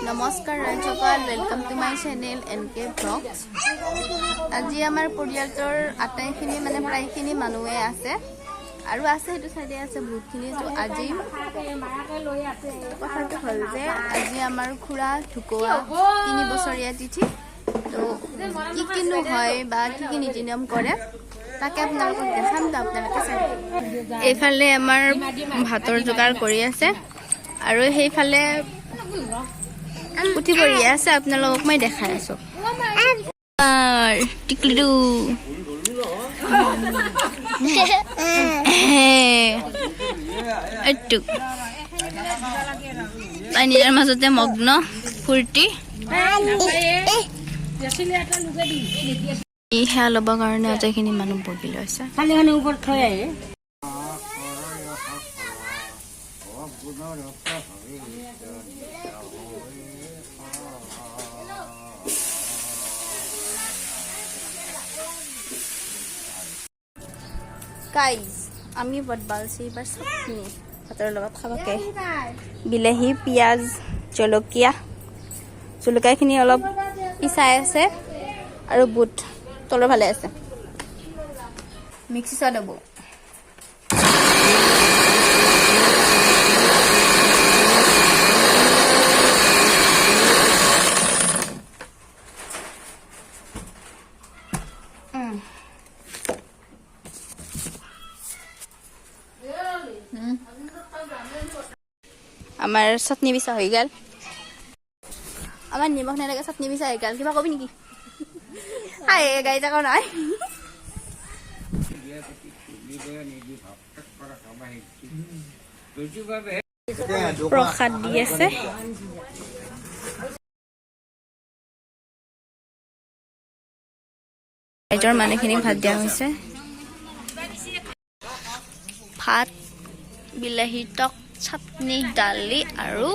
নমস্কাৰ ৰাইজসকল, welcome to my channel N K vlogs. আজি আমাৰ পৰিয়ালটোৰ আটাইখিনি মানে প্ৰায়খিনি মানুহে আছে আৰু আছে সেইটো চাইডে আছে বহুতখিনি। তো আজি কথাটো হ'ল যে আজি আমাৰ খুৰা ঢুকোৱা 3 বছৰীয়া তিথি। তো কি কিনো হয় বা কি কি নীতি নিয়ম কৰে তাকে আপোনালোকক দেখাম, তো আপোনালোকে চাই থাকিব। এইফালে আমাৰ ভাতৰ যোগাৰ কৰি আছে আৰু সেইফালে পুথি পঢ়ি আছে, আপোনালোকক মই দেখাই আছো। টিকলিটো এইটো তাই নিজৰ মাজতে মগ্ন ফূৰ্তি। সেয়া ল'বৰ কাৰণে আটাইখিনি মানুহ বহি লৈছে। গাইজ, আমি বদবালছি এইবাৰ চাটনি ভাতৰ লগত খাবকে। বিলাহী, পিঁয়াজ, জলকীয়া, জলকীয়াখিনি অলপ পিচাই আছে আৰু বুট তলৰ ফালে আছে। মিক্সি চাই ল'ব। আমাৰ চাটনি বিচা হৈ গ'ল। আমাৰ নিমখ নালাগে, চাটনি বিচা হৈ গ'ল। কিবা কবি নেকি? হাই গাড়ী থাকা নাই। প্ৰসাদ দি আছে। ৰাইজৰ মানুহখিনিক ভাত দিয়া হৈছে। ভাত, বিলাহী টক, চাটনি, দালি আৰু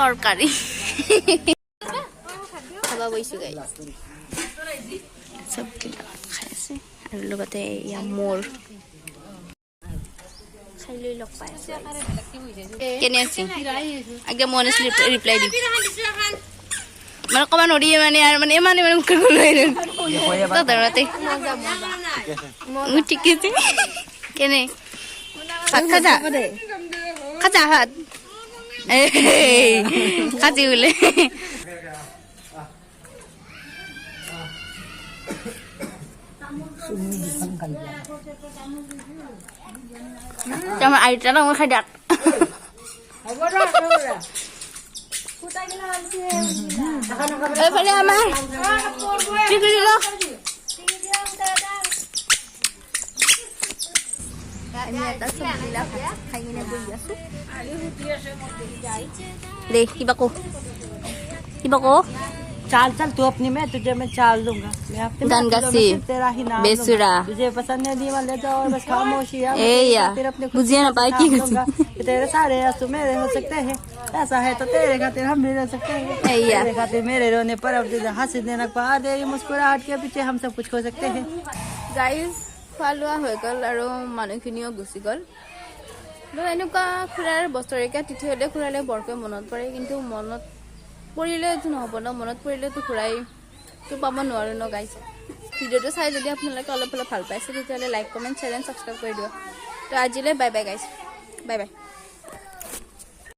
তৰকাৰী খাব গৈছো গাইজ। চববিলাক খাই আছে আৰু লগতে এয়া মোৰ খাই লৈ লগ পাই আছো। কেনে আছে একদম মনে ৰিপ্লাই দিম মানে ক'ব নোৱাৰি মানে আৰু মানে ইমানে মানে মুখে ধৰতে ঠিক আছে। কেনে ভাত খাজা খাজা ভাত খাজি বোলে। আমাৰ আইতা মই খাই দিয়াক। এইফালে আমাৰ আমি এটা চবজিলা ভাত খাই কিনে বহি আছো। দে কিবা কো, কিবা কো। चाल चल तू अपनी, मैं तुझे मैं चाल दूंगा। मैं अपने गान गासी तेरा ही नाम बेसुरा तुझे पसंद है दीवान ले जाओ बस खामोशी। एया बुझिए ना पाए की तेरे सारे आंसू मेरे हो सकते हैं, ऐसा है तो तेरे खातिर हम भी रो सकते हैं। एया तेरे खातिर मेरे रोने पर अब तुझे हंस देना पा तेरी मुस्कुराहट के पीछे हम सब कुछ खो सकते हैं। গাইজ, খোৱা লোৱা হৈ গ'ল আৰু মানুহখিনিও গুচি গ'ল। এনেকুৱা খুৰাৰ বছৰেকীয়া তিথি হ'লে খুৰালৈ বৰকৈ মনত পৰে, কিন্তু মনত পৰিলেতো নহ'ব ন, মনত পৰিলেতো ঘূৰাইতো পাব নোৱাৰোঁ ন গাইজ। ভিডিঅ'টো চাই যদি আপোনালোকে অলপ অলপ ভাল পাইছে তেতিয়াহ'লে like, comment, share and subscribe কৰি দিব। তো আজিলৈ bye bye guys, bye bye.